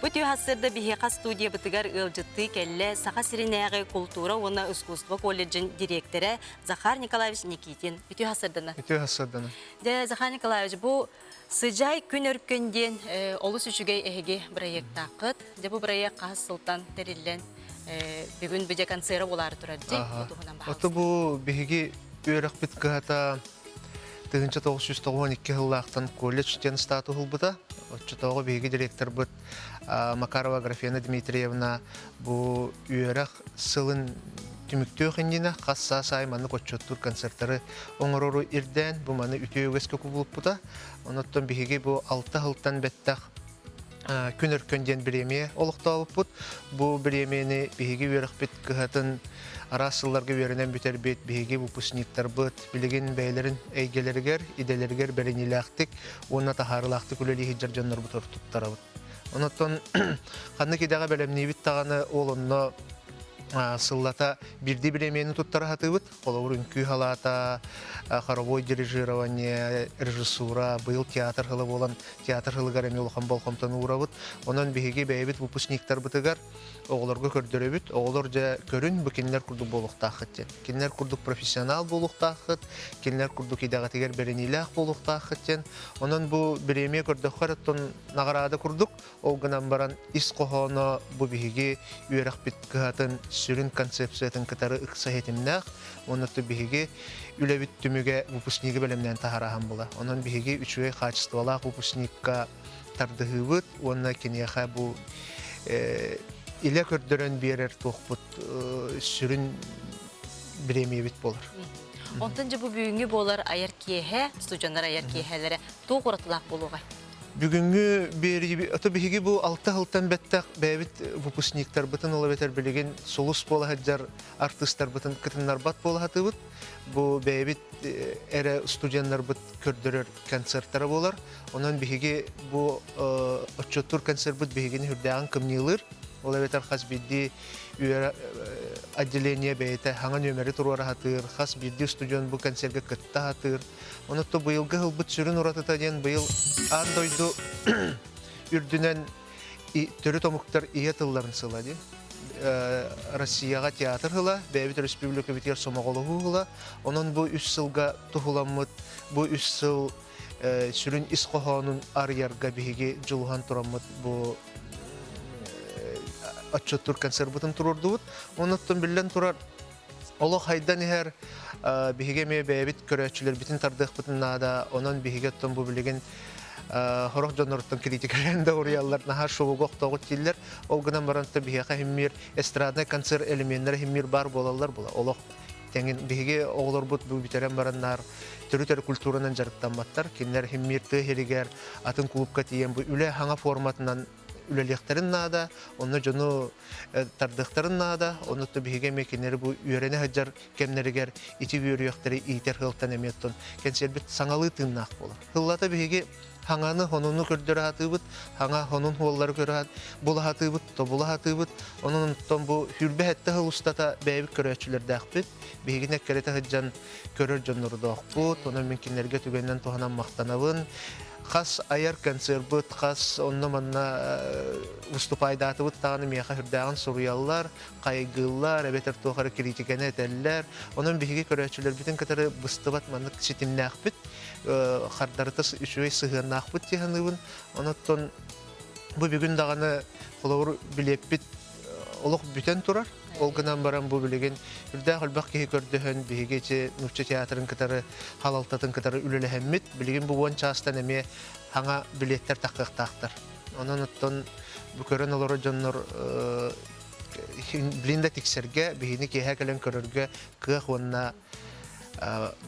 Бу түө сарсыарда биһиэхэ студиябытыгар ыалдьыттыы кэллэ Саха сиринээҕи култуура уонна искусство колледжын дириэктэрэ Захар Николаевич Никитин. Үтүө сарсыардана. Үтүө сарсыардана. Дьэ, Захар Николаевич, бу Сыдьаай күн өркөн диэн олус үчүгэй эһиги бырайыактааххыт. Дьэ, бу бырайыак хаһыс сылтан тэриллэн бүгүн бу дьэ концера буолаары турар дии. Бу туһунан Ото бу биһиги үөрэхпит кыһата 1992 сыллаахтан колледж диэн статус ылбыта. Оччотооҕу биһиги директорбыт Макарова Аграфена Дмитриевна бу үөрэх сылын түмүктүөх иннинэ хас саас аайы маннык отчуоттуур концертары оҥорору ирдээн, бу маны үтүө үгэскэ кубулуппута. Онуттан биһиги бу алта сылтан бэттэх Күн Өркөн диэн бириэмийэ олохтообуппут. Бу бириэмийэни биһиги үөрэхпит кыһатын араас сылларга үөрэнэн бүтэрбит биһиги выпускниктарбыт билигин бэйэлэрин эйгэлэригэр, идэлэригэр бэриниилээхтик уонна таһаарыылаахтык үлэлии сылдьар дьоннорбутугар туттарабыт. Онон ханнык идэҕэ бэлэмниибит даҕаны ол онно сыллата биирдии бириэмийэни туттара сатыыбыт. Холобур, үҥкүү халаата, хоровой дирижирование, режиссура, быйыл театр сыла буолан театр сылыгар эмиэ улахан болҕомтону уурабыт. Онон биһиги бэйэбит выпускниктарбытыгар оҕолорго көрдөрөбүт. Оҕолор дьэ көрүн, бу кинилэр курдук буолуохтааххыт диэн. Кинилэр курдук профессионал буолуохтааххыт, кинилэр курдук идэҕитигэр бэриниилээх буолуохтааххыт диэн. Онон бу бириэмийэ көрдөххө эрэ оттон наҕараада курдук. Ол гынан баран ис хоһооно бу биһиги үөрэхпит кыһатын сүрүн концепциятын кытары ыкса ситимнээх. Уонна биһиги үлэбит түмүгэ выпускнигы бэлэмнээн таһаараһан була. Онон биһиги үчүгэй хаачыстыбалаах выпускникка тардыһыыбыт уонна киниэхэ бу илэ көрдөрөн биэрэр туохпут сүрүн бириэмийэбит буолар. Онтон дьэ бу бүгүҥҥү буолар айар киэһэ, студеннар айар киэһэлэрэ туох уратылаах буолуоҕай? Бүгүҥҥү биэрии, ото биһиги бу алта сылтан бэттэх бэйэбит выпускниктарбытын ол эбэтэр билигин сулус буола сылдьар артыыстарбытын кытыннарбат буола сатыыбыт. Бу бэйэбит эрэ студеннарбыт көрдөрөр концертара буолар. Онон биһиги бу отчуоттуур концерпыт биһигини үрдээҕин кымньыылыыр. Ол эбэтэр хас биирдии үөрэ отделение бэйэтэ хаҥа нүөмэри туруора сатыыр, хас биирдии студент бу концерга кытта сатыыр. Онон быйылгы сылбыт сүрүн уратыта диэн быйыл аан дойду үрдүнэн төрүт омуктар ийэ тылларын сыла диэн. Россияҕа театр сыла, бэйэбит республикабытыгар сомоҕолоһуу сыла. Онон бу үс сылга туһуламмыт, бу үс сыл сүрүн ис хоһоонун арыйарга биһиги дьулуһан тураммыт бу отчуоттуур концербытын туруордубут. Онуттан биллэн турар олох хайдан иһэр биһиги эмиэ бэйэбит көрөөччүлэрбитин тардыахпытын наада. Онон биһиги оттон бу билигин сорох дьонноруттан критикалээн да уруйаллар, наһаа шоуга охтоҕут дииллэр. Ол гынан баран биһиэхэ химмир эстраднай концерт элеменнэрэ химмир баар буолаллар була. Олох тэҥин биһиги оҕолорбут бу бүтэрэн бараннар төрүт эрэ культуранан дьарыктамматтар. Кинилэр химмир тыа иһигэр атын клубка тиийэн бу үлэ хаҥа форматынан үлэлиэхтэрин наада, онно дьону тардыахтарын наада, онно биһиги эмиэ кинилэри бу үөрэнэ сылдьар кэмнэригэр ити үөрүйэхтэри иитэр сыалтан эмиэ оттон кэнсиэрбит саҥалыы тыыннаах буолар. Сыллата биһиги хаҥаны хонуну көрдөрө сатыыбыт, хаҥа хонун хуоллары көрө була сатыыбыт, тобула сатыыбыт. Онон оттон бу сүүрбэ сэттэ сыл устата бэйэбит көрөөччүлэрдээхпит. Биһигини эккирэтэ сылдьан көрөр дьоннордоохпут. Онон мин кинилэргэ түгэнинэн туһанан махтанабын. Хас айар концербыт, хас онно-манна выступайдаатыбыт даҕаны миэхэ сүрдээҕин суруйаллар, хайгыыллар, эбэтэр туох эрэ критиканы этэллэр. Онон биһиги көрөөччүлэрбитин кытары быстыбат маннык ситимнээхпит, хардарыта үчүгэй сыһыаннаахпыт дии саныыбын. Онон бу бүгүн даҕаны холобур билиэппит олох бүтэн турар. Ол гынан баран бу билигин үрдээх элбэх киһи көрдөһөн биһиги ити нуучча театрын кытары халалтатын кытары үлэлэһэммит. Билигин бу уон чаастан эмиэ хаҥа билиэттэр таххыахтаахтар. Онон оттон бу көрөн олорор дьоннор билин да тиксэргэ, биһини киэһэ кэлэн көрөргө кыах уонна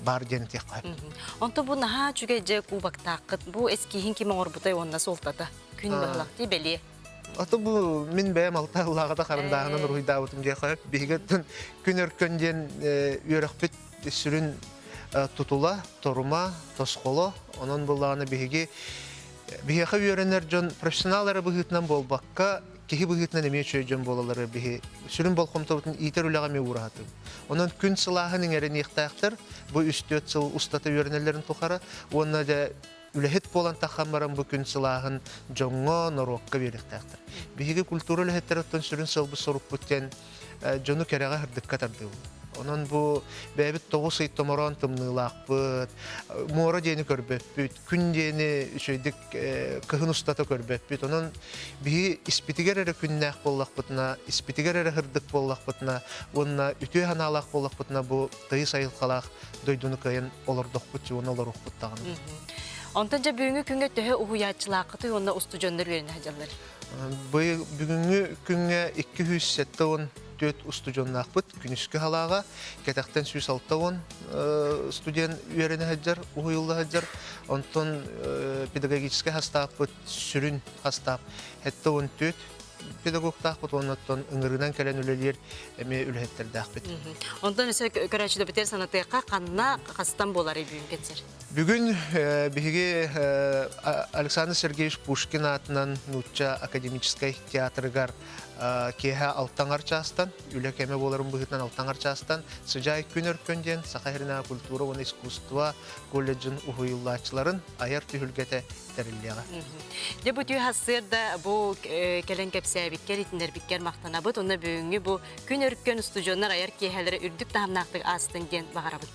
бар диэн этиэххэ. Онто бу наһаа үчүгэй дьэ кубоктааххыт. Бу эскиһин ким оҥорбутай уонна суолтата? Күн быһылахтыы бэлиэ. Ото бу мин бэйэм алта сыллааҕыта харандааһынан уруһуйдаабытым диэхэ. Биһиги күн өркөн диэн үөрэхпит сүрүн тутула, торума, тосхоло. Онон буллаҕына биһиги биһиэхэ үөрэнэр дьон профессионал эрэ быһыытынан буолбакка, киһи быһыытынан эмиэ үчүгэй дьон буолаллара биһи сүрүн болҕомтобутун иитэр үлэҕэ эмиэ уураһатым. Онон күн сылааһын иҥэриниэхтээхтэр бу үс-түөрт сыл устата үөрэнэллэрин тухары уонна дьэ. үлэһит буолан таххан баран бу күн сылааһын дьоҥҥо, норуокка биэриэхтээхтэр. Биһиги культура үлэһиттэриттэн сүрүн сыалбыт-сорукпут диэн дьону кэрэҕэ сырдыкка тардыыбыт. Онон бу бэйэбит 9 ый томороон тымныылаахпыт, муора диэни көрбөппүт, күн диэни үчүгэйдик кыһын устата көрбөппүт. Онон биһи испитигэр эрэ күннээх буоллахпытына, испитигэр эрэ сырдык буоллахпытына уонна үтүө санаалаах буоллахпытына бу тыйыс айылҕалаах дойдуну кыайан олордохпут уонна олоруохпут даҕаны. Онтон дьэ бүгүҥҥү күҥҥэ төһө уһуйааччылааххытый уонна устудьуоннар үөрэнэ сылдьаллар? Бүгүҥҥү күҥҥэ 274 устудьуоннаахпыт күнүскү халааҕа, кэтэхтэн 160 студент үөрэнэ сылдьар, уһуйулла сылдьар. Онтон педагогическай хастааппыт сүрүн хастаап 74 педагогтаахпыт уонна оттон ыҥырыынан кэлэн үлэлиир эмиэ үлэһиттэрдээхпит. Онтон өссө көрөөччүлэрбитигэр санатыахха ханна хастан буоларый бүгүн кэнсиэр? Бүгүн биһиги Александр Сергеевич Пушкин аатынан Нуучча академическай театрыгар киэһэ алтаҥар чаастан, үлэ кэмэ буоларын быһыытынан алтаҥар чаастан Сыдьаай күн өркөн диэн Саха сиринээҕи культура уонна искусство колледжын уһуйуллааччыларын айар түһүлгэтэ тэриллиэҕэ. Дьэ бу түү сарсыарда бу кэлэн кэпсээбиккэр, итиннэрбиккэр махтанабыт. Онно бүгүҥҥү бу күн өркөн устудьуоннар айар киэһэлэрэ үрдүк таһымнаахтык аастын диэн баҕарабыт.